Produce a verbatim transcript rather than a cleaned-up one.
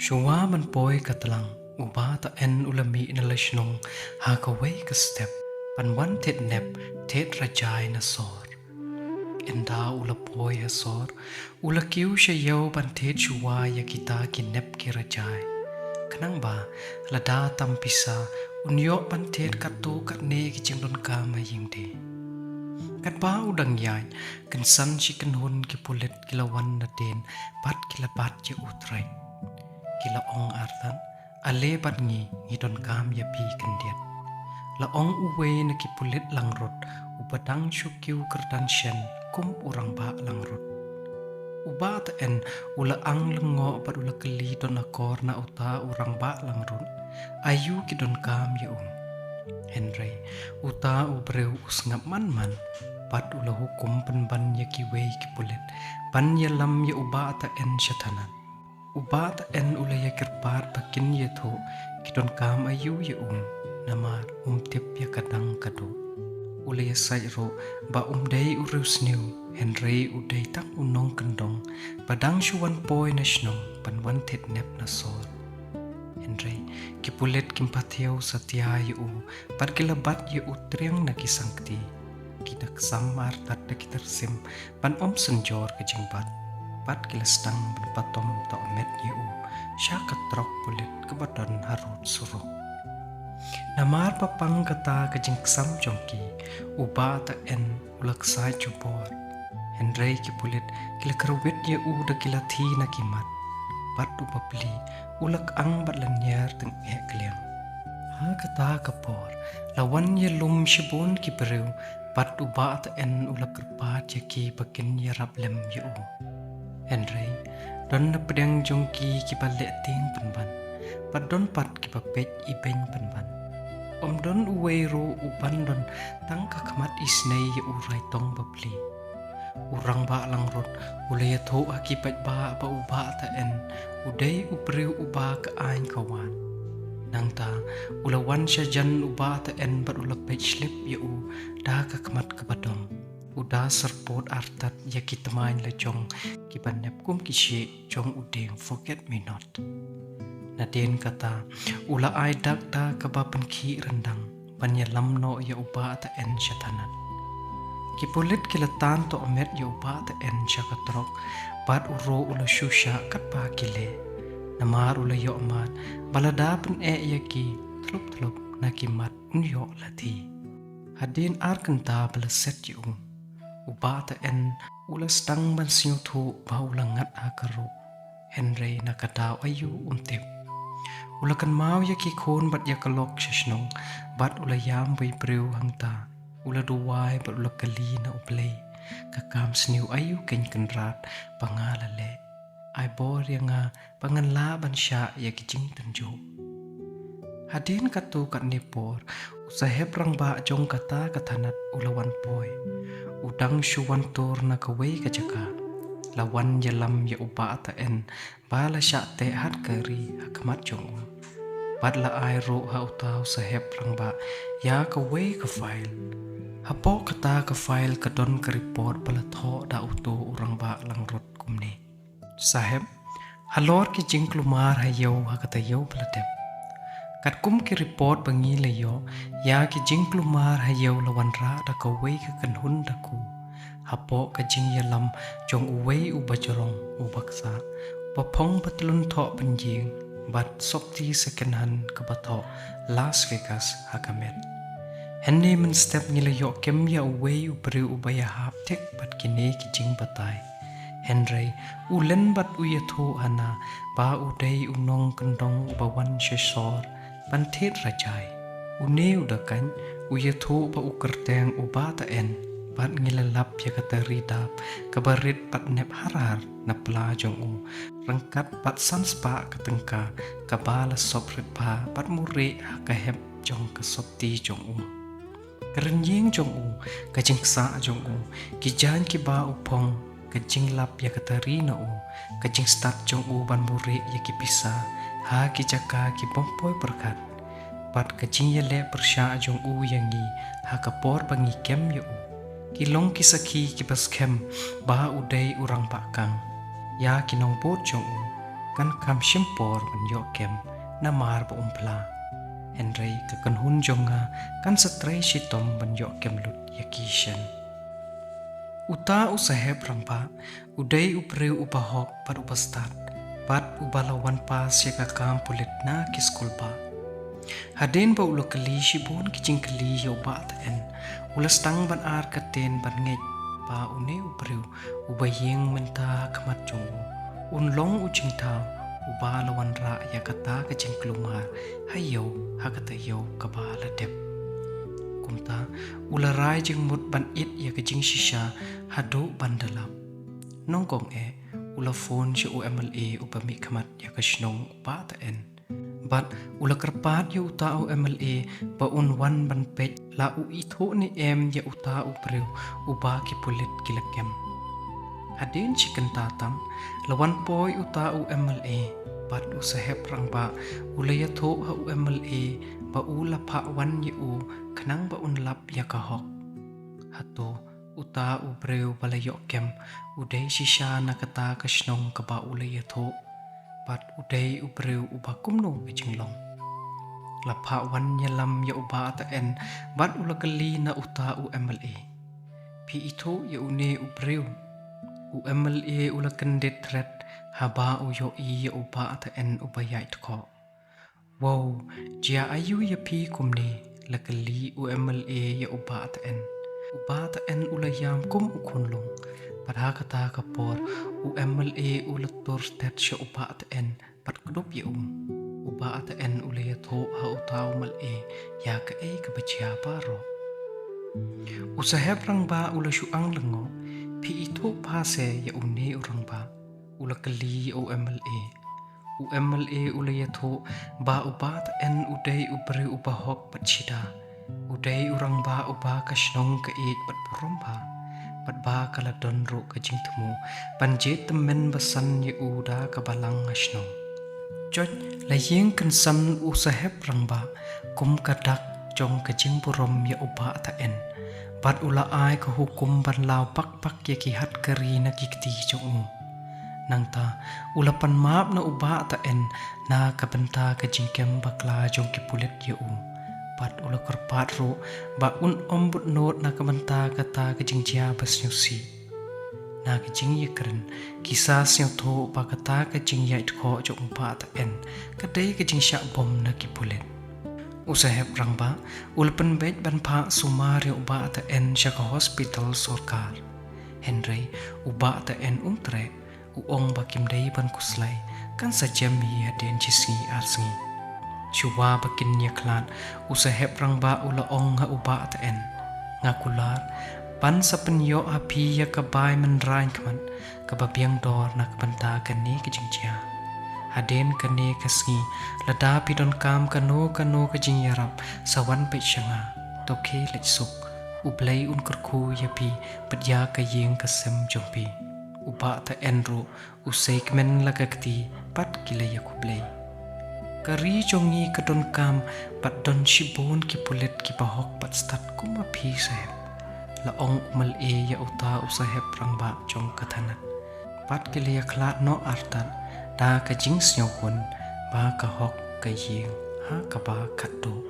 Shuwa ban poi ka tlang, u Bah Ta En u la mih na la shnong ha kawei ka step ban wan thied nep thied rajai na sor. Ynda u la poi ha sor, u la kiew sha ïew ban thied shuwa ïa kita ki nep ki rajai. Khnang ba lada tam pisa, un ïoh ban thied katto katne ki jingdonkam ha ïing de. Katba u dang ïaid, kynsan shi kynhun ki pulit ki la wan nadien bad ki la bat ïa u trai. Ki la ong artat, "Ale bad ngi, ngi donkam ïa phi khyndiat," la ong uwei na ki pulit langrut uba dang shu kiew kyrdan shen kum u rangbah langrut. U Bah Ta En u la ang lyngngoh bad u la kylli don akor na uta u rangbah langrut, aïu ki donkam ïa u. Hynrei uta u briew u sngap man man bad u la hukum pynban ïa kiwei ki pulit ban ïalam ïa u Bah Ta En sha thanat. U Bah Ta En u la ïakyrpad ba kin ïathuh ki donkam aïu ïa u, namar um tip ïa ka dang ka duh. U la ïasaid ruh ba um dei u riewsniew, hynrei u dei tang u nongkyndong ba dang shu wan poi na shnong ban wan thied nep na sor. Hynrei ki pulit kim pat ïoh satia ïa u bad ki la bat ïa u triang na ki sangkti. Ki da ksam artat da ki tyrsim ban ym synjor ka jingbat bad ki la sdang ban patom tohmet ïa u sha ka trok pulit kaba don harud surok. Namar ba pang kata ka jingksam jong ki, u Bah Ta En u la ksaid jubor. Hynrei ki pulit ki la kyrwit ïa u da ki lathi na ki mat. Bad u bapli u la kang bad la niar teng eh kliang. Ha kata ka por la wan ïalum shibun ki briew bad u Bah Ta En u la kyrpad ïa ki ba kin ïarap lem ïa u. Hynrei don na pdeng jong ki kiba leh tieng pynban bad don pat kiba peit ibeiñ pynban. Ym don uwei ruh uban don tang ka khmat isynei ïa u raitong bapli. U rangbah langrut u la ïathuh ha ki paidbah ba u Bah Ta En u dei u briew uba ka aiñ ka wan. Nangta u la wan shajan u Bah Ta En bad u la peit slip ïa u da ka khmat kaba dom. U da syrpud artat ïa ki tmaiñ la jong kiba nep kum ki shieh jong u dieng forget me not. Nadien kata u la ai dak da kaba pynkhih ryndang ban ïalam noh ïa u Bah Ta En sha thanat. Ki pulit ki la tan tohmet ïa u Bah Ta En sha ka trok bad u ruh u la shu shah katba ki leh. Namar u la ïoh mad ba lada pyneh ïa ki thlup thlup na ki mat un ïoh lathi. Hadien ar kynta ba la set ïa u, u Bah Ta En u la sdang ban sngewthuh ba u la ngat ha ka ruh. Hynrei na ka daw aïu um tip. U la kynmaw ïa ki khun bad ïa ka lok sha shnong bad u la ïam wei briew hangta. U la duwai bad u la kylli na U Blei, ka kam sniew aïu keiñ Kynrad ba nga la leh. Ai bor ïa nga ba ngan lah ban shah ïa ki jingtynjuh. Hadien katto katne por u sahep rangbah jong kata ka thanat u la wan poi. U dang shu wan tur na kawei ka jaka. La wan ïalam ïa u Bah Ta En ba la shah teh hat ka ri ha khmat jong u. Bad la ai ruh ha uta u sahep rangbah ïa kawei ka file. Hapoh kata ka file ka don ka report ba la thoh da uto u rangbah langrut kumne: Sahep, halor ki jingkulmar ha ïew ha kata ïew ba la dep, katkum ki report ba ngi la ïoh, ïa ki jingkulmar ha ïew la wanrah da kawei ka kynhun da ku hapoh ka jingïalam jong uwei u bajrong u baksa, u baphong ba tlun thoh pynjing bad sopti second hand kaba thoh Las Vegas ha ka met. Hynne mynstep ngi la ïoh kem ïa uwei u briew uba ïahap thik bad kine ki jingbatai. Hynrei u len bad u ïathuh hana ba u dei u nongkyndong uba wan sha sor ban thied rajai. Une u dakaiñ u ïathuh ba u kyrteng u Bah Ta En bad ngi la lap ïa kata ri dap kaba rit bad nep har har na pla jong u, ryngkat bad san spah ka tyngka kaba la sop rit bha bad murieh ha ka hep jong ka sopti jong u. Ka rynïeng jong u, ka jingksah jong u, ki jaiñ kiba u phong, ka jinglap ïa kata ri na u, ka jingstad jong u ban murieh ïa ki pisa ha ki jaka ki bym poi pyrkhat, bad ka jingïaleh pyrshah jong u ïa ngi ha ka por ba ngi kem ïa u, ki long ki sakhi kiba skhem ba u dei u rangbah kang. Ïa ki nongbud jong u, kan kham shim por ban ïoh kem namar ba um phla. Hynrei ka kynhun jong nga kan sa trei shitom ban ïoh kem lut ïa ki shen. Uta u saheb rangbah u dei u briew uba hok bad uba stad, bad uba la wan pass ïa ka kam pulit na ki skul bah. Hadien ba u la kylli shibun ki jingkylli ïa u Bah Ta En, u la sdang ban ar ktien ban ngeit ba une u briew uba ïeng mynta ha khmat jong u un long u jingthaw uba la wanrah ïa kata ka jingkulmar ha ïew ha kata ïew kaba la dep. Kumta u la rai jingmut ban ïeit ïa ka jingshisha haduh ban da lap. Nyngkong eh u la phone sha u MLA uba mihkhmat ïa ka shnong u Bah Ta En. Bad u la kyrpad ïa uta u MLA ba un wan ban peit la u ithuh ne em ïa uta u briew uba ki pulit ki la kem. Hadien shi kynta tam la wan poi uta u MLA, bad u saheb rangbah u la ïathuh ha u MLA ba u la phah wan ïa u khnang ba un lap ïa ka hok. Hato uta u briew ba la ïoh kem u dei shisha na kata ka shnong kaba u la ïathuh, bad u dei u briew uba kumno ka jinglong? La phah wan ïalam ïa u Bah Ta En bad u la kylli na uta u MLA, phi ithuh ïa une u briew? U MLA u la kyndit ret haba u ïohi ïa u Bah Ta En uba ïaid khoh. Wow, jia aïu ïa phi kumne? La kylli u MLA ïa u Bah Ta En. U Bah Ta En u la ïam kum u khunlung. Bad ha kata ka por u MLA u la tur stet sha u Bah Ta En bad kdup ïa u. U Bah Ta En u la ïathuh ha uta u MLA ïa kaei kaba jia baroh. U saheb rangbah u la shu ang lyngngoh. Phi ithuh pha se ïa une u rangbah? U la kylli ïa u MLA. U MLA u la ïathuh ba u Bah Ta En u dei u briew uba hok bad shida. U dei u rangbah uba ka shnong ka ïeit bad burom bha, bad ba ka la don ruh ka jingthmu ban jied tymmen basan ïa u da ka balang ha shnong. Jot la ïeng kynsan u saheb rangbah kum ka dak jong ka jingburom ïa u Bah Ta En, bad u la ai ka hukum ban law bak bak ïa ki hat ka ri na ki kti jong u. Nangta u la pan map na u Bah Ta En na ka bynta ka jingkem bakla jong ki pulit ïa u. Bad u la kyrpad ruh ba un ym bud nud na ka bynta kata ka jingjia ba sngewsih. Na ka jingïakren ki sa sngewthuh ba kata ka jingïaid khoh jong u Bah Ta En ka dei ka jingshah bom na ki pulit. U saheb rangbah u la pynbeit ban phah sumar ïa u Bah Ta En sha ka hospital sorkar. Hynrei u Bah Ta En um treh, u ong ba kim dei ban khuslai, kan sa jem hi hadien shi sngi ar sngi. Shuwa ba kin ïakhlad u saheb rangbah u la ong ha u Bah Ta En, nga kular ban sa pynïoh ha phi ïa ka bai mynrain khmat kaba biang dor na ka bynta kane ka jingjia. Hadien kane ka sngi lada phi donkam kano kano ka jingïarap sa wan peit sha nga. To khie leit suk, U Blei un kyrkhu ïa phi bad ïa ka ïing ka sem jong phi. U Bah Ta En ruh u sei kmen la ka kti bad ki la ïa khublei. Ka ri jong ngi ka donkam bad don shibun ki pulit kiba hok bad stad kum ma phi saheb, la ong u MLA ïa uta u saheb rangbah jong ka thanat. Bad ki la ïakhlad noh artat da ka jingsngewhun ba ka hok ka ïeng ha kaba khatduh.